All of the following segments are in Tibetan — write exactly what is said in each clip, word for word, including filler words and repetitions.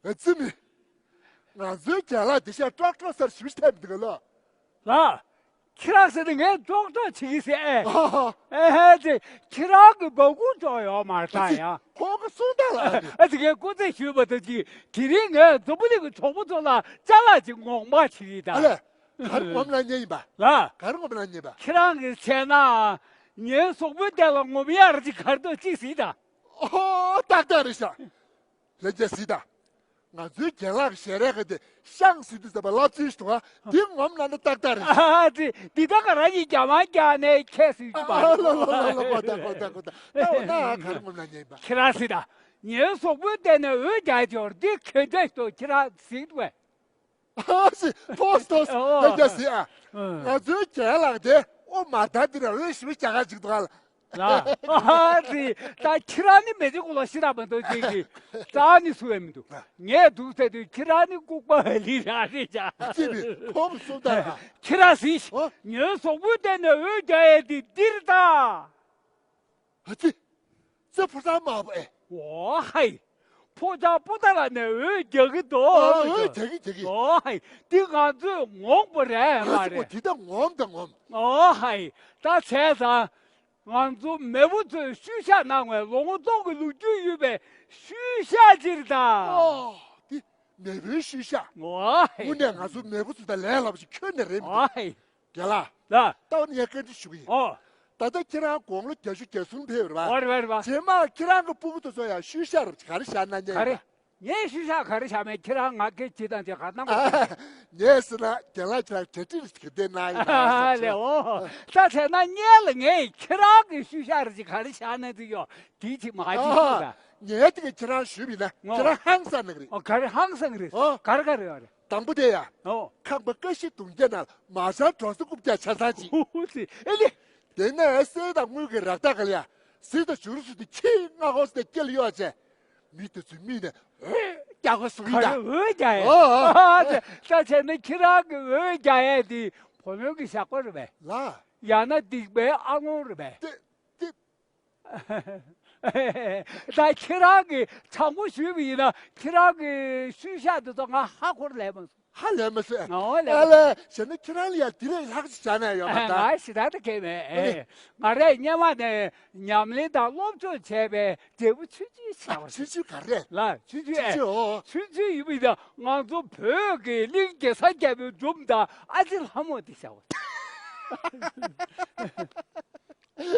ཨ་ཙི་མི། ང་ཚོའི་རྒན་ལགས་འདི་ཤ་ཀྲོག་ཀྲོག་སར་ཞིབ་ཐེབས་འདུག་ལ། ལགས། ཁྱེད་རང་ཟེར་ནས་ངས་ཀྲོག་ཀྲོག་བྱེད་ཀྱི་ཟེར་ཨེ། ཨ་ཧ། ཨེ་ཧེ་ཙི། ཁྱེད་རང་གི་འབའ་ཁུག་ཅོག་ཡོད་མ་རེད་ད་ཡ། ཁོང་གི་གསུང་སྟངས་ལ་ཨ་ནི། ཨ་ཙི་ངས་སྐུ་རྩེད་ཞུས་པ་དང་ཅིག་དེ་རིང་ངས་འཛམ་བུ་གླིང་གི་གྲོགས་པོ་ཚོ་ལ་ཅ་ལག་ཅིག་ངོམ་པ་བྱེད་ཀྱི་ད། ཨ་ལས། ག་རེ་ངོམ་ལ་ཉན་ཡིན་པ། ལགས། ག་རེ་ངོམ་ལ་ཉན་པ། ཁྱེད་རང་གིས་བྱས་ན་ངའི་གཟུགས་པོའི་སྟེང་ལ་ངོམ་ཡག་ཅིག་ག་རེ་འདུག་ཅིག་གཟིགས་དང་། ཨོ་ཏག་ཏག་རེད་ཤག་ལྷན་རྒྱས་གཟིགས་དང་། ང་ཚོའི་རྒན་ལགས་ཀྱི་ཞལ་རས་ཀྱི་དེ་ཤང་སི་དུ་ཟེར་བ་ལབ་ཚུལ་ཞིག་འདུག་ག་དེ་ངོམ་ན་ན་ཏག་ཏག་རེད་ཤག་ཨ་ཙི། འདི་ད་ག་རང་གིས་རྒྱ་མ་རྒྱག་ནས་ཁྱད་སུ་ཡོད་པ། ཨ་ལ་ལ་ལ་ལ་ལ། གོ་ད་གོ་ད་གོ་ད། ད་འོ་ན་ག་རེ་ངོམ་ན་ཉན་པ། ཁྱེད་རང་གཟིགས་དང་། ངའི་གཟུགས་པོའི་སྟེང་ནས་འོད་རྒྱག་ཡག་ཅིག་ཡོད་རེད། འདི་ག་འདྲ་ཞིག་འདུག་ཁྱེད་རང་གཟིགས་འདུག་གས། ཨ་ཙི། ཐོས་ཐོས། ཨོ། ད་རྒྱ་སི་ཨ། ཨ། ང་ཚོའི་རྒན་ལགས་དེ་ཨོ་མ་ད་འདི་ར་འོས་ཞིབ་རྒྱ་གར་ཅིག་འདུག་ཨ་ལ། ལ། ཨ་ཙི། ད་ཁྱེད་རང་ནི་མེ་ལྕེ་ཀུ་ལ་ཤི་ར་མ་འདུག་ཅིག་གི། རྩ་ནི་སུ་ཡང་མི་འདུག་ངས་འདུག་ཟེར་དུས་ཁྱེད་རང་ནི་ལྐུགས་པ་ཧ་ལི་ར་རེད་ཅག་ཅི་ནི་ཁོང་སུ་ད། ཁྱེད་རང་གཟིགས། ཨོ། ངའི་གཟུགས་པོའི་སྟེང་ནས་འོད་རྒྱག་ཡག་དེ་འདིར་ད། ཨ་ཙི། ཙི་ཕོ་བྲང་དམར་པོ་ཨེ། ཨོ་ཧའི། ཕོ་བྲང་པོ་ཏཱ་ལ་ནས་འོད་རྒྱག་གི་འདུག་ཨ་འོད་རྒྱག་གི་རྒྱག་གི། ཨོ་ཧའི། འདི་ང་ཚོས་ངོམ་པ་རེད་མ་ཨ་ཙི་རེད། འདི་ད་ངོམ་ད་ངོམ། ཨོ་ཧའི། ད་བྱས་ཙང་། ང་ཚོ་མེས་པོ་ཚོས་ཤུལ་བཞག་གནང་བའི་ལོ་ངོ་སྟོང་གི་ལོ་རྒྱུས་ཡོད་པའི་ཤུལ་བཞག་ཅིག་རེད་ད། ཨོ། འདི་མེས་པོའི་ཤུལ་བཞག་ཨོ་ཧའི། དངོས་གནས་ང་ཚོ་མེས་པོ་ཚོ་དང་ལས་སླ་པོ་ཞིག་ཁྱོན་ནས་རེད་མི་འདུག་ཨོ་ཧའི། རྒན་ལགས། ལགས། ད་འོ་ན་ངས་བཀའ་འདྲི་ཞུ་གི་ཡིན། ཨོ། ད་ལྟ་ཁྱེད་རང་དགུང་ལོ་བརྒྱད་ཅུ་གྱ་གསུམ་ཕེབས་རེད་བ། ཨོ་རེད་བ་རེད་བ། རྗེས་མ་ཁྱེད་རང་གི་སྤུ་གུ་དེ་ཚོ་ཡང་ཤུལ་བཞག་རབས་ག་རེ་བཞག་གནང་མཁན་ཡིན་པ། ག་རེ། ངས་ཤུལ་བཞག་ག་རེ་བཞག་མེད། ཁྱེད་རང་ང་སྐད་ཅིག་དང་ཅིག་ག་གནང་དགོས། ངས་ཟེར་ན་རྒན་ལགས་ཁྱེད་རང་གྲ་སྒྲིག་གི་དེ་གནང་ཡིན་ན་ཨ་ལས། ཨོ། ད་བྱས་ན་སྔོན་ལ་ངས་ཁྱེད་རང་གི་ཤུལ་བཞག་རེ་ཅིག་ག་རེ་བཞག་ན་འདི་ཡོད་དེ་ཅིག་མ་ཅིག་ཨ། ཤོད་ད། ངས་དེ་ག་ཁྱེད་རང་ཞུས་པ་ཡིན་ན་ཨོ། ཁྱེད་རང་ཧང་སང་ནི་རེད། ཨོ་ག་རེ་ཧང་སང་གི་རེད། ཨོ། ག་རེ་ག་རེ་ཡོད་རེད། དང་པོ་དེ་ཡ། ཨོ། ཁང་པ་ཀ་བཞི་གདུང་བརྒྱད་ནང་མ་ཤར་གྲོང་གསེབ་རྐུབ་བཀྱག་ཆ་ཚང་ཅིག་ཨོ་ཙི་ཨེ་ལེ། དེ་ནས་གསེར་དང་དངུལ་གྱི་རག་ཐག་ག་ལ་ཡ། གཟི་དང་བྱུ་རུ་སུ་དེ་ཁྱི་ང་ཧོ་སི་དེ་སྐྱེ་ལ་གཡོག་བྱས། མི་དེ་ཚོའི་མིག་ནས་འོད་རྒྱག་གོ་སོང་ཡིན་ད། ག་རེ་འོད་རྒྱག་ཡས། ཨོ་ཨོ། ཨ་ཙི། ད་བྱས་ན་ཁྱེད་རང་གི་འོད་རྒྱག་ཡས་དེ་བུ་ལོན་གྱི་ཞགས་པ་རེད་པས། ལ། ཡང་ན་སྡིག་པའི་ཨ་ལོང་རེད་པས། དེ་དེ། ད་ཁྱེད་རང་གིས་དྲང་པོ་ཞུས་པ་ཡིན་ན་ཁྱེད་རང་གི་ཤུལ་བཞག་དེ་ཚོ་ང་ཧ་གོ་ར་ལས་མ་སོང་། ཧ་ལས་མ་སོང་། ཨོ་ལས་མ་སོང་། ཨ་ལས་བྱས་ན་ཁྱེད་རང་ལ་ཡང་དེ་ལས་ལྷག་ཅིག་བྱ་ན་ཡོད་མ་ད། ང་ཞེ་དྲག་ད་གས་མེད། ཨ་ནི། ང་རས་སྔོན་མ་ནས་ཉམས་ལེན་དང་སློབ་སྦྱོང་བྱས་པའི་འབྲས་བུ་ཆུང་ཆུང་ཆགས་པ། ཆུང་ཆུང་ག་རེ། ལ་ཆུང་ཆུང་ཨེ། ཆུང་ཆུང་ཨོ། ཆུང་ཆུང་ཡིན་པ་ཡིན་ན་ང་ཚོ་བོད་ཀྱི་གླིང་གེ་སར་རྒྱལ་པོའི་སྒྲུང་དང་ཨ་ཅེ་ལྷ་མོ་དེ་བྱ་བ།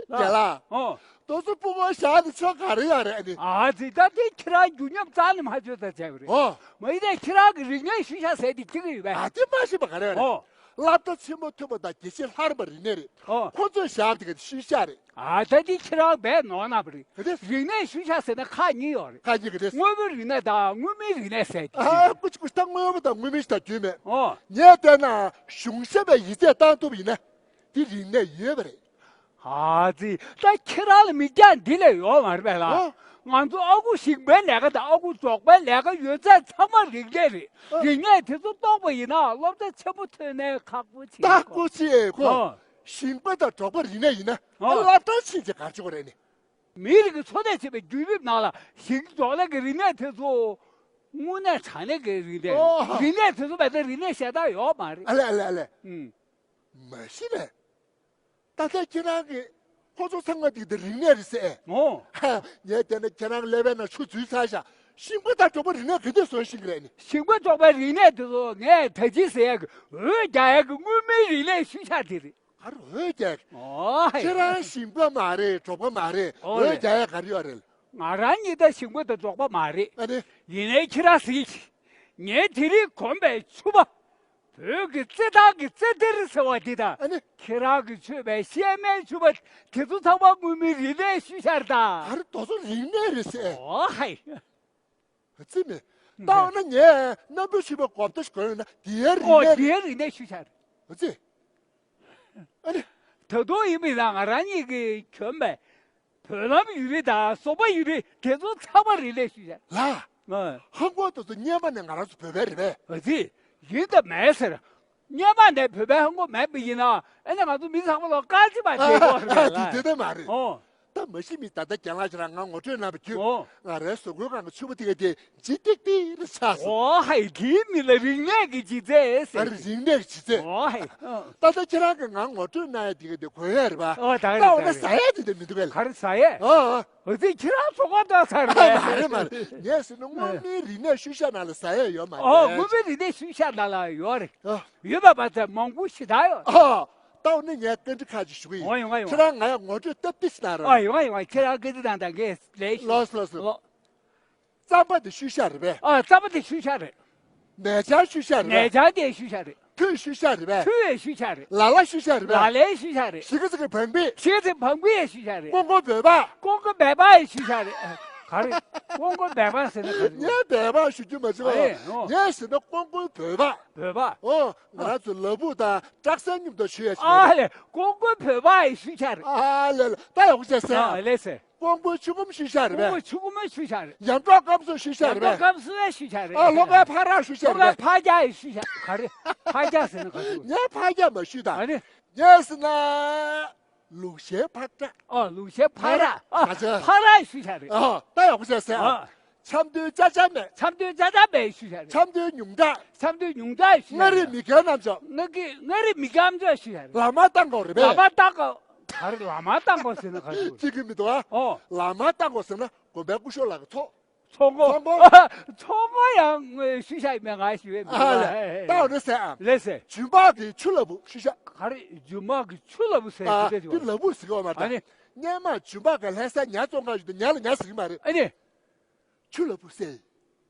རྒན་ལགས། ཨོ། དེ་ཚོ་སྤུ་གུ་བཞག་ནས་ཆོ་ག་རེ་ཡོད་རེད་ཨ་ནི། ཨ་ཙི། ད་དེ་ཁྱེད་རང་རྒྱུ་ཉམས་རྩ་ནས་མ་བཅོས་ད་བྱས་པ་རེད། ཨོ། མ་ཡིན་ན་ཁྱེད་རང་གི་རིག་གནས་ཤུལ་བཞག་ཟེར་དེ་ཅི་གི་ཡོད་པས། ཨ་དེ་མ་ཤེས་པ་ག་རེ་ཡོད་རེད། ཨོ། སློབ་གྲྭ་ཆེན་མོ་ཐོན་པ་དང་དགེ་བཤེས་ལྷ་རམས་པ་རིག་གནས་རེད། ཨོ། ཁོ་ཚོས་བཞག་དེ་ག་དེ་ཤུལ་བཞག་རེད། ཨ་ད་དེ་ཁྱེད་རང་བས་ནོར་ན་པ་རེད། ག་དེ། རིག་གནས་ཤུལ་བཞག་ཟེར་ན་ཁག་གཉིས་ཡོད་རེད། ཁག་གཉིས་ག་དེ། དངོས་པོའི་རིག་གནས་དང་དངོས་མིན་རིག་གནས་ཟེར་དེ། ཨ་ཀུ་ཅི་ཀུ་ཅི། ད་དངོས་པོ་དང་དངོས་མིན་ཞིག་དང་རྒྱུས་མེད། ཨོ། ངས་བལྟས་ན་གཞུང་ཞབས་པའི་ཡིག་ཚད་བཏང་ཐུབ་པ་ཡིན་ན། འདི་རིག་གནས་ཡོད་པ་རེད། ཨ་ཙི། ད་ཁྱེད་རང་ལ་མིག་རྒྱང་འདི་ལས་ཡོད་མ་རེད་པས་ལགས། ཨོ། ང་ཚོ་ཨ་ཁུ་ཞིང་པའི་ལས་ཀ་དང་ཨ་ཁུ་འབྲོག་པའི་ལས་ཀ་ཡོད་ཚད་ཚང་མ་རིག་གནས་རེད། ཨོ། རིག་གནས་དེ་ཚོ་རྟོགས་པ་ཡིན་ན་སློབ་གྲྭ་ཆེན་པོ་ཐོན་ནའི་ཁག་པོ་ཆེ། ཁག་པོ་ཆེ་ཁོ། ཨོ། ཞིང་པ་དང་འབྲོག་པ་རིག་གནས་ཡིན་ན། ཨོ། སློབ་གྲྭ་ཕྱིན་བྱས་ག་རེ་བྱེད་དགོས་རེད་ནི། མིའི་རིགས་ཀྱི་འཚོ་གནས་བྱེད་པའི་བརྒྱུད་རིམ་ནང་ལ་ཞིང་འབྲོག་ལས་ཀྱི་རིག་གནས་དེ་ཚོ་དངོས་གནས་དྲང་གནས་ཀྱི་རིག་གནས་རེད། ཨོ། རིག་གནས་དེ་ཚོ་མེད་ན་རིག་གནས་གཞན་དག་ཡོད་མ་རེད། ཨ་ལས་ཨ་ལས་ཨ་ལས། ཨུམ། མ་གཞི་ནས། ད་ལྟ་ཁྱེད་རང་གིས་ཁོ་ཚོ་ཚང་མ་འདི་འདི་རིག་གནས་རེད་ཟེར། ཨོ། ཧ། ངས་བལྟས་ན་ཁྱེད་རང་ཀླད་པའི་ནང་ཆུ་འཛུལ་ཚར་ཤག་ཞིང་པ་དང་འབྲོག་པ་རིག་གནས་ག་འདྲས་བཟོ་ཤེས་ཀྱི་རེད་ནི། ཞིང་པ་འབྲོག་པའི་རིག་གནས་དེ་ཚོ་ངས་ད་ཅི་ཟེར་ཡག་གི་འོད་རྒྱག་ཡག་གི་དངོས་མིན་རིག་གནས་ཤུལ་བཞག་དེ་རེད། ག་རེ་འོད་རྒྱག་ཡག་གི། ཨོ། ཁྱེད་རང་ཞིང་པ་མ་རེད། འབྲོག་པ་མ་རེད། ཨོ་ལེ། འོད་རྒྱག་ཡག་ག་རེ་ཡོད་རེད། ང་རང་གཉིས་ད་ཞིང་པ་དང་འབྲོག་པ་མ་རེད། ཨ་ནི། ཡིན་ནའི་ཁྱེད་རང་གཟིགས་ཤིག་ངས་དེ་རིང་གོན་པའི་ཕྱུ་པ། བོད་ཀྱི་རྩེད་ཐང་གི་རྩེད་ཐེར་ཟེར་བ་འདི་དང་། ཨ་ནི། ཁྱེད་རང་གིས་མཆོད་པའི་གཤེད་མའི་ཕྱུ་པ་དེ་ཚོ་ཚང་མ་དངོས་མིན་རིག་གནས་ཤུལ་བཞག་རེད་ད། ག་རེ་དེ་ཚོ་རིག་གནས་རེད་ཟེར། ཨོ་ཧའི། ཨ་ཙི་མི། ད་འོ་ན་ངས་སྣམ་བུ་ཕྱུ་པའི་གོ་བརྡ་ཞིག་གོན་ཡོང་ན་དེའི་རིག་ཨོ་གནས་དེའི་རེད། རིག་གནས་ཤུལ་བཞག་རེད། ཨ་ཙི། ཨ་ནི། ད་དུང་ཡིན་པ་ཡིན་ན་ང་རང་གཉིས་ཀྱིས་གྱོན་པའི་བོད་ལྷམ་ཡུ་རེ་དང་ཟོག་པ་ཡུ་རེ་དེ་ཚོ་ཚང་མ་རིག་གནས་ཤུལ་བཞག་རེད། ལགས། ཨ། ཧང་གོ་དེ་ཚོ་སྔོན་མ་ནས་ང་རང་ཚོ་བོད་པའི་རེད་པས། ཨ་ཙི། ཡིན་དང་མེད་ཟེར། སྔོན་མ་ནས་བོད་པའི་ཧང་གོ་མེད་པ་ཡིན་ན་ཨ་ནི་ང་ཚོ་མི་ཚང་མ་ལ་དཀར་ཆེམས་མ་བྱེད་དགོས་རེད་ལ། དེ་དེ་མ་རེད། ཨོ། ད་ ད་མ་གཞི་མི་ད་ལྟ་རྒན་ལགས་ཁྱེད་རང་ང་ངོ་སྤྲོད་གནང་བའི་རྒྱུ། ཨོ། ང་རའི་གཟུགས་པོའི་སྒང་གི་ཕྱུ་པ་དེ་ག་དེ་ལྗིད་ཏིག་ཏིག་རེ་ཆགས་སོང་། ཨོ་ཧའི། དེའི་མིང་ལ་རིག་གནས་ཀྱི་ལྗིད་ཚད་ཟེར། ཨ་རེ། རིག་གནས་ཀྱི་ལྗིད་ཚད། ཨོ་ཧའི། ད་ལྟ་ཁྱེད་རང་གིས་ང་ངོ་སྤྲོད་གནང་ཡ་དེ་ག་དེ་གོ་ཡ་རེད་པ། ཨོ་ད་ག་རེད། ད་འོ་ན་ཟ་ཡ་དེ་འདྲ་མི་འདུག་གས། ག་རེ་ཟ་ཡས། ཨོ་ཨོ། འོ་ཙི་ཁྱེད་རང་ཚོ་ག་ད་ཚར་རེད། མ་རེད་མ་རེད། ངས་ཟེར་ན་སྔོན་མའི་རིག་གནས་ཤུལ་བཞག་ནང་ལ་ཟ་ཡས་ཡོད་མ་རེད། ཨོ་སྔོན་མའི་རིག་གནས་ཤུལ་བཞག་ནང་ལ་ཡོད་རེད། ཨོ། ཡོད་པ་མ་ཚད་མང་པོ་ཞེ་དྲག་ཡོད། ཨོ། ད་འོ་ན་ངས་བཀའ་འདྲི་ཁག་ཅིག་ཞུ་གི་ཡིན། ཨོ་ཡོང་ང་ཡོང་། ཁྱེད་རང་ང་ཡ་ངོ་སྤྲོད་སྟབས་བདེ་ཞིག་གནང་རོགས། ཨོ་ཡོང་ང་ཡོང་ང་། ཁྱེད་རང་བཀའ་འདྲི་གནང་དང་ངས་ལན་ཞུ། ལགས་སོ་ལགས་སོ། ལགས། རྩམ་པ་དེ་ཤུལ་བཞག་རེད་པས། ཨ་རྩམ་པ་དེ་ཤུལ་བཞག་རེད། ནས་ཆང་ཤུལ་བཞག་རེད་པས། ནས་ཆང་དེ་ཤུལ་བཞག་རེད། ཁྲུས་ཤུལ་བཞག་རེད་པས། ཁྲུས་ཡས་ཤུལ་བཞག་རེད། ལ་ལ་ཤུལ་བཞག་རེད་པས། ལ་ལའི་ཤུལ་བཞག་རེད། གཞིས་ཀ་རྩེ་གི་བང་པི། གཞིས་ཀ་རྩེ་བང་པི་ཡས་ཤུལ་བཞག་རེད། ཀོང་ཀོ་བོད་པ། ཀོང་ཀོ་བོད་པ་ཡས་ཤུལ་བཞག་རེད། ཨ། ག་རེ། ཀོང་ཀོ་བོད་པ་ཟེར་ན་ག་རེ། ངས་བོད་པ་ཞུ་རྒྱུ་མ་བྱུང་། ཨ་ཨེ་ཨོ། ངས་ཟེར་ན་ཀོང་ཀོའི་བོད་པ། བོད་པ། ཨོ། ང་རང་ཚོ་ལ་ཕུག་དང་བཀྲག་གསལ་མཉམ་དུ་ཞུ་ཡས་ཤུལ་བཞག་རེད། ཨ་ལེ། ཀོང་ཀོ་བོད་པ་ཡས་ཤུལ་བཞག་རེད། ཨ་ལེ་ལེ། ད་ཡག་པོ་བྱས་ཟེར། ཨ་ལེ་ཟེར། ཀོང་པོའི་ཆུ་ཁོམ་ཤུལ་བཞག་རེད་པས། ཀོང་པོའི་ཆུ་ཁོམ་ཤུལ་བཞག་རེད། ཡར་འབྲོག་སྐམ་སོགས་ཤུལ་བཞག་རེད་པས། ཡར་འབྲོག་སྐམ་སོགས་ཤུལ་བཞག་རེད། ཨ་ལྷོ་ཁའི་ཕ་རག་ཤུལ་བཞག་རེད་པས། ལྷོ་ཁའི་ཕ་རྒྱ་ཡི་ཤུལ་བཞག་ག་རེ། ཕ་རྒྱ་ཟེར་ན་ག་རེ། ངས་ཕ་རྒྱ་མ་ཤུལ་དང་། ཨ་ནི། ངས་ཟེར་ན། ལུག་ཤའི་ཕ་རག་ཨ་ལུག་ཤའི་ཕ་རག་ཨ་ཕ་རག་ཤུལ་བཞག་རེད། ཨ་ད་ཡག་པོ་བྱས་ཟེར། ཨ་ཨ། ཆབ་མདོའི་ཅ་ཅ་མེད། ཆབ་མདོའི་ཅ་ཅ་མེད་ཤུལ་བཞག་རེད། ཆབ་མདོའི་ཉུང་མཐའ། ཆབ་མདོའི་ཉུང་མཐའ་ཤུལ་བཞག་རེད། མངའ་རིས་མི་རྒན་རྣམ་ཚོ། མངའ་རིས་མི་རྒན་རྣམ་ཚོ་ཤུལ་བཞག་རེད། ལ་མ་བཏང་གོ་རེད་པས། ལ་མ་བཏང་གོ་ག་རེ་ལ་མ་བཏང་གོ་ཟེར་ན་ག་རེ། ཅི་གི་མི་འདུག་ཨ། ཨོ། ལ་མ་བཏང་གོ་ཟེར་ན་དགོན་པའི་སྐུ་ཞབས་ལགས་ཀྱི་ཚོགས། ཚོགས་མགོ། ཚོགས་མགོ། ཚོགས་མགོ་ཡང་ངོས་ཤུལ་བཞག་ཡིན་པས་ང་ཞུ་བས་མི་འདུག་ཨ་ལས། ད་འོ་ན་ཟེར་ཨ། ལས་ཟེར། འཇུ་མག་གི་ཆུ་ལ་བུ་ཤུལ་བཞག་ག་རེ་འཇུ་མག་གི་ཆུ་ལ་བུ་ཟེར་ཨ་ཞུ་བས་འདི་ལ་བུ་ཟེར་གི་ཡོད་མ་རེད། ཨ་ནི། སྔོན་མ་འཇུ་མག་གི་ལྷ་ས་ཉ་བཙོང་ག་ཞུ་དུས་ཉ་ལ་ཉ་ཟེར་གི་མ་རེད། ཨ་ནི། ཆུ་ལ་བུ་ཟེར།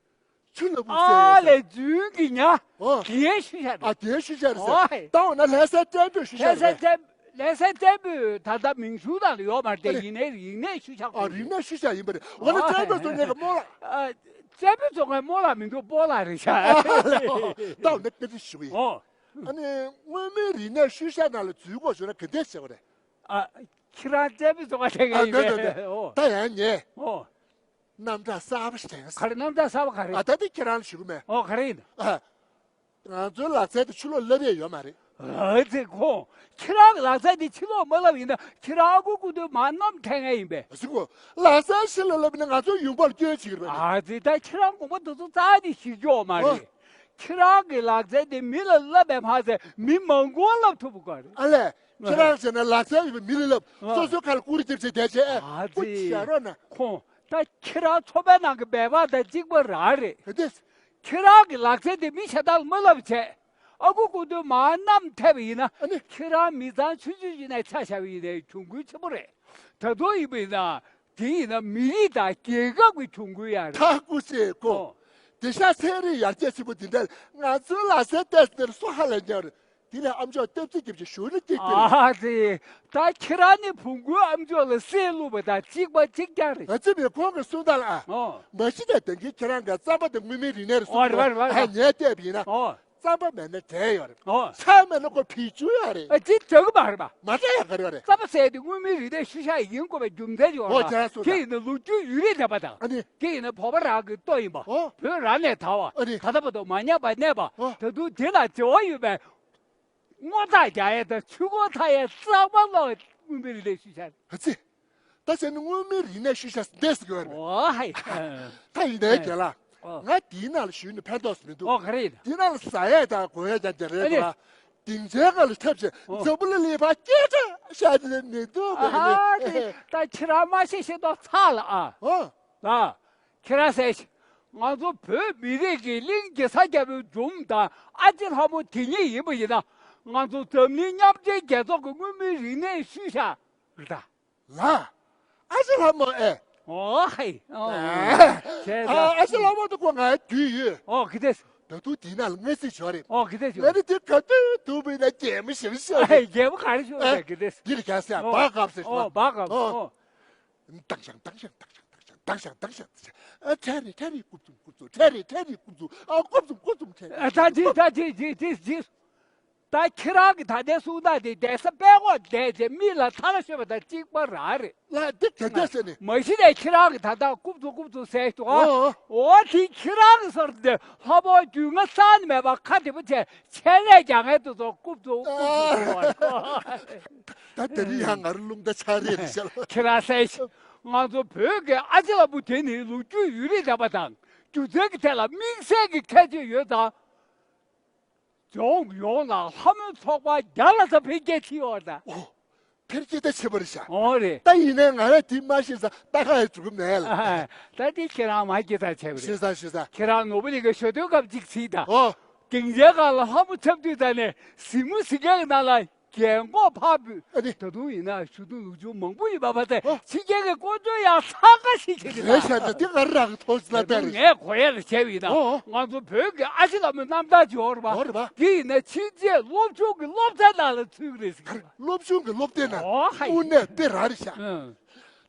ཆུ་ལ་བུ་ཟེར། ཨ་ལས་རྫུན་གྱི་ཉ། ཨོ། དེའི་ཤུལ་བཞག་རེད། ཨ་དེའི་ཤུལ་བཞག་རེད་ཟེར། ཨོ་ཧེ། ད་འོ་ན་ལྷ་སའི་བཙན་པོའི་ཤུལ་བཞག་ལྷ་སའི་རེད། བཙན་ལྷ་སའི་བཙན་པོའི་ད་ལྟ་མིང་གཞུང་ནང་ལ་ཡོད་མ་རེད་དེ། ཨ་ནི། ཡིན་ནའི་རིག་གནས་ཤུལ་བཞག་ཨ་རིག་གནས་ཤུལ་བཞག་ཡིན་པ་རེད། འོ་ན་ཨོ་བཙན་པོའི་ཧེ་བཙོང་མཁན་གྱི་རྨོ་ལགས། ཨ་བཙན་པོའི་བཙོང་མཁན་རྨོ་ལགས་མི་འདུག་སྤོ་ལགས་རེད་ཤག་ཨ་ལས། ད་འོ་ན་བཀའ་འདྲི་ཞུ་གི་ཡིན། ཨོ། ཨ་ནི་སྔོན་མའི་རིག་གནས་ཤུལ་བཞག་ནང་ལ་འཛུལ་དགོས་བྱུང་ན་ག་འདྲས་བྱེད་དགོས་རེད། ཨ་ཁྱེད་རང་བཙན་པོའི་བཙོང་མཁན་དེ་ག་ཡིན་པས། ཨ་འདོད་འདོད་འདོད། ཨོ། ད་ཡང་ཉེ། ཨོ། རྣམ་གྲངས་གསར་པ་ཞིག་དྲན་སོང་། ག་རེ་རྣམ་གྲངས་གསར་པ་ག་རེ། ཨ་ད་དེ་ཁྱེད་རང་ལ་ཞུ་གི་མེད། ཨོ་ག་རེ་ཡིན། ཨ། ང་ཚོའི་ལག་རྩལ་དེ་ཕྱི་ལོགས་བསླབ་ཡས་ཡོད་མ་རེད། ཨ་ཙི་ཁོང་། ཁྱེད་རང་གི་ལག་རྩལ་དེ་ཕྱི་ལོགས་མ་བསླབ་ཡིན་ན་ཁྱེད་རང་ཨ་ཁུ་ཨ་ཁུ་དུ་མ་གནམ་ཐེ་ངེས་ཡིན་པས། ཨ་ཙི་ཁོ། ལག་རྩལ་ཕྱི་ལ་བསླབ་ན་ང་ཚོའི་ཡོང་འབབ་ལ་སྐྱོན་བྱེད་ཀྱི་རེད་པ། ཨ་ཙི་ད་ཁྱེད་རང་དགོངས་པ་དེ་ཚོ་རྩ་ནས་བཞེས་རྒྱུ་ཡོད་མ་ཨོ། རེད། ཁྱེད་རང་གི་ལག་རྩལ་དེ་མི་ལ་བསླབ་པས་མ་ཟད་མི་མང་པོར་བསླབ་ཐུབ་དགོས་རེད། ཨ་ལས། ཁྱེད་རང་བྱས་ན་ལག་རྩལ་ཡོད་པའི་མི་ལ་བསླབ། ཨ། སོ་སོའི་ཁ་ལ་ཀུ་རེ་རྒྱབ་བྱས་བསྡད་བྱས། ཨ་ཨ་ཙི། ཁོ་བྱ་རོགས་ན། ཁོང་། ད་ཁྱེད་རང་ཚོ་པའི་ནང་གི་སྦལ་པ་དང་གཅིག་པ་རང་རེད། ག་འདྲས། ཁྱེད་རང་གི་ལག་རྩལ་དེ་མི་གཞན་དག་ལ་མ་བསླབ་བྱས། ཨ་ཁུ་ཨ་ཁུ་དུ་མ་གནམ་ཐེ་བ་ཡིན་ན། ཨ་ནི། ཁྱེད་རང་མི་ཚང་ཆུང་ཆུང་ཅིག་ནས་ཆ་བཞག་པ་ཡིན་ནའི་གྱོང་གུན་ཆེན་པོ་རེད། ད་དུང་ཡིན་པ་ཡིན་ན། དེ་ཡིན་ན་མི་རིགས་དང་རྒྱལ་ཁབ་ཀྱི་གྱོང་གུན་ཡང་རེད། ཐག་གུ་ཆེ་ཀོ། ཨོ། དེང་སང་ཚན་རིག་ཡར་རྒྱས་ཆེན་པོ་འདི་འདྲ་ང་ཚོའི་ལག་རྩལ་ལྟས་ཟེར་སུ་ཧ་ལས་ཉག་རེད། དེ་ལས་ཨ་མཆོག་སྟབས་ཚིག་རྒྱབ་ཀྱི་ཞོར་ལ་སྐྱེས་ཀྱི་རེད། ཨ་ཙི། ད་ཁྱེད་རང་ནི་བོང་གུའི་ཨ་མཆོག་ལ་གསེར་བླུགས་པ་དང་གཅིག་པ་གཅིག་རྐྱང་རེད། ཨ་ཙི་མེ་ཁོང་གི་གསུང་སྟངས་ལ་ཨ། ཨོ། མ་གཞི་ནས་ད་གིན་ཁྱེད་རང་གི་རྩམ་པ་དེ་སྔོན་མའི་རིག་གནས་རེད་གསུང་གི་རེད། ཨོ་རེད་པ་རེད་པ་རེད་པ། ཨ་ངས་བལྟས་པ་ཡིན་ན། ཨོ། རྩམ་པ་མེད་ན་འབྲས་ཡོད་རེད། ཨོ། ཚྭ་མེད་ན་ཁོ་བི་ཅུ་ཡོད་རེད། ཨ་ཙི་དྲག་གི་མ་རེད་པ། མ་འདྲ་ཡ་ག་རེ་ཡོད་རེད། རྩམ་པ་ཟེར་དེ་སྔོན་མའི་རིག་གནས་ཤུལ་བཞག་ཡིན་དགོས་པའི་རྒྱུ་མཚན་ཡོད་རེད། ཨོ་རྒྱ་ར་སོ་ད། དེ་ཡིན་ན་ལོ་རྒྱུས་ཡུན་རིང་ལྡན་པ་དང་། ཨ་ནི། དེ་ཡིན་ན་བོད་པ་རང་གི་ལྟོ་ཡིན་པ། ཨོ། བོད་རང་ནས་དར་བ། ཨ་ནི། ད་ལྟ་བར་དུ་མ་ཉམས་པ་གནས་པ། ཨོ། ད་དུང་དེ་ལ་འབྲེལ་བ་ཡོད་པའི། སྔོ་ཐག་རྒྱག་ཡས་དང་ཆུ་འཁོར་འཐག་ཡས་གཙང་མ་ལོག་སྔོན་མའི་རིག་གནས་ཤུལ་བཞག་ཨ་ཙི། ད་བྱས་ན་སྔོན་མའི་རིག་གནས་ཤུལ་བཞག་འདས་ཟེར་གི་ཡོད་རེད། ཨོ་ཧའི། ད་ཡིན་ནའི་རྒན་ལགས། ཨོ། ང་དེའི་ནང་ལ་ཞུགས་ནས་ཕན་ཐོགས་སུ་མི་འདུག་ཨོ་ག་རེ་ཡིན། དེའི་ནང་ལ་ཟ་ཡས་དང་གོན་ཡས་ཀྱང་རྒྱ་རེད་ཨ་ནི། འདུག་ཨ། སྡིངས་ཆའི་སྒང་ལ་འཐབ་བྱས་ཨོ། འཛམ་བུ་གླིང་ལ་ཕར་སྐད་གྲགས་ཤར་གྱི་མི་འདུག་ཨ་ཧ་ཏེ། ད་ཁྱེད་རང་མ་ཤེས་ཤེས་མདོག་ཚ་ལ་ཨ། ཨོ། ཨ། ཁྱེད་རང་གསན་ཤིག་ང་ཚོ་བོད་མི་རིགས་ཀྱི་གླིང་གེ་སར་རྒྱལ་པོའི་སྒྲུང་དང་ཨ་ཅེ་ལྷ་མོ་དེ་གཉིས་ཡིན་པ་ཡིན་ན། ང་ཚོ་འཛམ་གླིང་མཉམ་འབྲེལ་རྒྱལ་ཚོགས་ཀྱི་སྔོན་མའི་རིག་གནས་ཤུལ་བཞག་རེད་ད། ལ། ཨ་ཅེ་ལྷ་མོ་ཨེ། ཨོ་ཧེ། ཨོ། ཨ་ཨ་ཅེ་ལྷ་མོ་དེ་ཁོ་ང་རྒྱུས་ཡོད། ཨོ་གི་ཏེ། ད་དུང་དེའི་ནང་ལ་མངའ་སྲིད་ཡོད་རེད། ཨོ་གི་ཏེ་ཡོད། ང་ནི་དེ་ག་དུས་ཐུག་པ་ཡིན་ན་རྒྱལ་མོ་ཞེ་པོ་ཞིག་ཨེ་རེད། རྒྱལ་མོ་ག་རེ་ཞིག་ཨེ། རེད་གི་ཏེ། འདི་ལ་ག་ཟེར་ཨོ་བག་སྐབས་ཟེར་ཨོ་ཞིག་བག་སྐབས་ཨོ། ཨོ། དང་ཤང་དང་ཤང་དང་ཤང་དང་ཤང་དང་ཤང་དང་ཤང་། ཨ་ཁྲ་རེ་ཁྲ་རེ་ཀུབ་ཙུམ་ཀུབ་ཙུམ་ཁྲ་རེ་ཁྲ་རེ་ཀུབ་ཙུམ་ཨ་ཀུབ་ཙུམ་ཀུབ་ཙུམ་ཁྲ་རེ། ཨ་ད་ཅི་ད་ཅི་ཅི་ཅི་ཅི། ད་ཁྱེད་རང་གི་ད་ལྟའི་གསུང་སྟངས་དེ་བསྡད་ས་དཔེ་ཁོག་བསྡད་རྗེས་མི་ལ་ཐ་ལ་ཤོད་པ་དང་གཅིག་པ་རང་རེད། ལ་འདི་ག་འདྲ་ཟེར་ནས། མ་གཞི་ནས་ཁྱེད་རང་གི་ད་ལྟ་རྐུབ་ཚུགས་རྐུབ་ཚུགས་ཟེར་འདུག་ཨ། ཨོ། ཨོ་དེ་ཁྱེད་རང་གི་སོར་དེ་ལྷ་མོ་རྒྱུས་མངའ་གསར་ནས་མེད་པ་ཁ་བདེ་པོ་བྱས་ཆད་ལས་རྒྱག་མཁན་དེ་ཚོ་རྐུབ་ཚུགས་རྐུབ་ཚུགས་ཟེར་བ་རེད། ད་དེ་རིང་ཡང་ང་རང་རླུང་རྟ་ཆག་རེད་རེད་ཤག་ཁྱེད་རང་གསན་ཤིག་ང་ཚོ་བོད་ཀྱི་ཨ་ཅེ་ལྷ་མོ་དེ་ནི་ལོ་རྒྱུས་ཡུན་རིང་ལྡན་པ་དང་རྒྱུ་མཚན་གྱི་ཐད་ལ་དམིགས་བསལ་གྱི་ཁྱད་ཆོས་ཡོད་ཙང་། ལྗོངས་ཡོངས་ལ་ལྷ་མོའི་ཚོགས་པ་བརྒྱ་ལྷག་ཙམ་འཕེལ་རྒྱས་ཕྱིན་ཡོད་རེད་ད། ཨོ། འཕེལ་རྒྱས་ད་ཆེ་བ་རེད་ཤག་འོ་རེད། ད་ཡིན་ནའི་ང་རང་དེ་མ་ཤེས་ཙང་ད་ག་ཡང་འགྲོ་གི་མེད་ལ། ད་དེ་ཁྱེད་རང་མ་སྐྱེས་ཙང་བྱས་པ་རེད། ཤེས་ཙང་ཤེས་ཙང་། ཁྱེད་རང་ནོར་བུ་གླིང་གི་ཞོ་སྟོན་སྐབས་གཅིག་ཚིག་ད། ཨོ། སྡིངས་ཆའི་སྒང་ལ་ལྷ་མོ་འཁྲབ་དུས་ད་ནས་གཟིགས་མོ་གཟིགས་མཁན་གྱི་ནང་ལ་རྒན་གོག་ཕར་བུད། ཨ་ནི། ད་དུང་ཡིན་ན་ཞུ་དུང་ལུག་ཆུང་མང་པོ་ཡིན་པ་མ་ཟད་ཨོ། ཕྱི་རྒྱལ་གྱི་སྐུ་མགྲོན་ཡང་འཚང་ཁ་ཤིག་བྱེད་ཀྱི་རེད་ཤག་ད་འདི་ང་རང་གི་ཐོག་ཅི་ལ་ད་ལྟ་རེད། ངས་གོ་ཡ་ལ་བྱས་པ་ཡིན་ན་ཨོ། ང་ཚོ་བོད་ཀྱི་ཨ་ཅེ་ལྷ་མོའི་རྣམ་ཐར་ཅིག་ཡོད་རེད་པ། ཨོ་རེད་པ། འདི་ཡིན་ན་ཕྱིན་ཆད་སློབ་ཆུང་གི་སློབ་ཚན་ནང་ལ་ཚུད་ཀྱི་རེད་ཟེར་གྱི་རེད། སློབ་ཆུང་གི་སློབ་དེབ་ནང་ཨོ་ཧ་ཡིན། དངོས་གནས་དཔེ་རང་རེད་ཤག་ཨང་།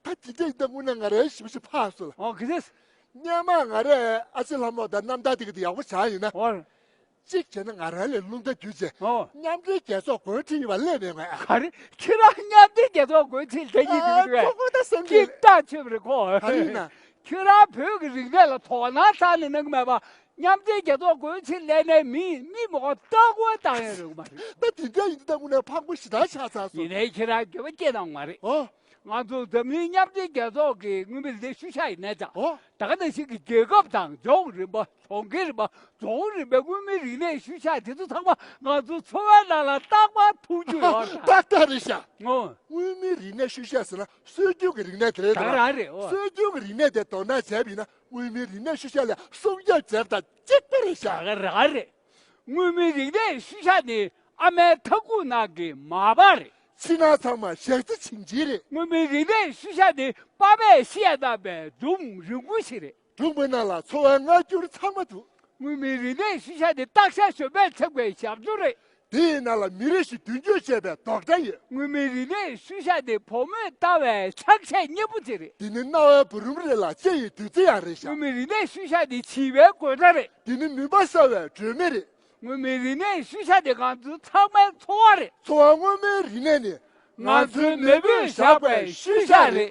ད་དེ་འདྲ་ཡིན་ད་དངོས་གནས་ང་རང་ཞེ་པོ་ཞིག་ཕངས་སོང་ལ། ཨོ་ག་རེ། སྔོན་མ་ང་རས་ཨ་ཅེ་ལྷ་མོ་དང་རྣམ་ཐར་དེ་ག་དེ་ཡག་པོ་ཆགས་ཡིན་ན། ཨོ། གཅིག་བྱས་ན་ང་རང་ལས་རླུང་རྟ་བརྒྱུད་བྱས། ཨོ། མཉམ་འབྲེལ་རྒྱལ་ཚོགས་འགོ་ཁྲིད་ཡིན་པ་སླེབས་མེད་ང་ཨ། ག་རེ། ཁྱེད་རང་མཉམ་འབྲེལ་རྒྱལ་ཚོགས་འགོ་ཁྲིད་ལས་ཀྱི་ཨ་འདུག་གས། ཁོ་ཁོ་ད་སེམས་ཀྱི་སྐྱིད་ཐག་ཆོད་པ་རེད་ཁོ། ག་རེ་ཡིན་ན། ཁྱེད་རང་བོད་ཀྱི་རིག་གནས་ལ་དོ་སྣང་རྩ་ནས་གནང་གི་མེད་པ། མཉམ་འབྲེལ་རྒྱལ་ཚོགས་འགོ་ཁྲིད་སླེབས་ནས་མི་མི་མང་པོ་ལྟ་སྐོར་བཏང་ཡ་རེད་མ་རེད། ད་དེ་འདྲ་ཡིན་དུས་ད་དངོས་གནས་ཕངས་པོ་ཞེ་དྲག་ཆགས་ཚར་སོང་། ཡིན་ནའི་ཁྱེད་རང་འགྱོད་པ་སྐྱེ་གནང་མ་རེད། ཨོ། ང་ཚོ་འཛམ་གླིང་མཉམ་འབྲེལ་རྒྱལ་ཚོགས་ཀྱི་དངོས་མི་ལས་ཤུལ་བཞག་ཡིན་ནའི་ཙང་། ཨོ། ད་ག་ནང་བཞིན་གྱི་རྒྱལ་ཁབ་དང་ལྗོངས་རིམ་པ། གྲོང་ཁྱེར་རིམ་པ། རྫོང་རིམ་པའི་དངོས་མིན་རིག་གནས་ཤུལ་བཞག་དེ་ཚོ་ཚང་མ་ང་ཚོ་འཚོ་བའི་ནང་ལ་རྟག་པར་མཐོང་རྒྱུ་ཡོད་རེད། ཏག་ཏག་རེད་ཤག་ཨོ། དངོས་མིན་རིག་གནས་ཤུལ་བཞག་ཟེར་ན་སྲོལ་རྒྱུན་གྱི་རིག་གནས་དེ་རེད་ད། ད་རང་རེད་ཨོ། སྲོལ་རྒྱུན་གྱི་རིག་གནས་དེ་དོ་སྣང་བྱས་པ་ཡིན་ན་དངོས་མིན་རིག་གནས་ཤུལ་བཞག་ལས་སྲུང་སྐྱོབ་བྱས་པ་དང་གཅིག་པ་རེད་ཤག་ད་ག་རང་རེད། དངོས་མིན་རིག་གནས་ཤུལ་བཞག་ནི་ཨ་མའི་ཐ་ཁུག་ནང་གི་མར་པ་རེད། ཕྱི་ནང་ཚང་མ་ཞག་རྩི་བྱིན་ཅིག་རེད། དངོས་མིན་རིག་གནས་ཤུལ་བཞག་ནི་པ་ཕས་བཤད་གནང་བའི་སྒྲུང་རིང་པོ་ཞིག་རེད། སྒྲུང་པའི་ནང་ལ་འཚོ་བའི་སྔ་འགྱུར་ཚང་མ་འདུག་དངོས་མིན་རིག་གནས་ཤུལ་བཞག་ནི་སྟག་ཤར་གཞོན་པས་མཚན་པའི་ཞབས་བྲོ་རེད། དེའི་ནང་ལ་མི་རིགས་ཤིག་མདུན་སྐྱོད་བྱས་པའི་རྡོག་སྒྲ་ཡོད། དངོས་མིན་རིག་གནས་ཤུལ་བཞག་ནི་བུ་མོས་བཏང་བའི་ཕྱག་ཆས་སྙན་པོ་ཅིག་རེད། འདི་ནི་རྣ་བའི་བུ་རམ་རེ་ལ་ལྕེ་ཡི་བདུད་རྩི་ཡང་རེད་ཤག་དངོས་མིན་རིག་གནས་ཤུལ་བཞག་ནི་བྱིས་པའི་དགོད་སྒྲ་རེད། འདི་ནི་མུན་པ་སེལ་བའི་སྒྲོན་མེ་རེད། དངོས་མིན་རིག་གནས་ཤུལ་བཞག་ནི་ང་ཚོ་ཚང་མའི་འཚོ་བ་རེད། འཚོ་བ་དངོས་མིན་རིག་གནས་ནི་ང་ཚོའི་མེས་པོས་བཞག་པའི་ཤུལ་བཞག་རེད།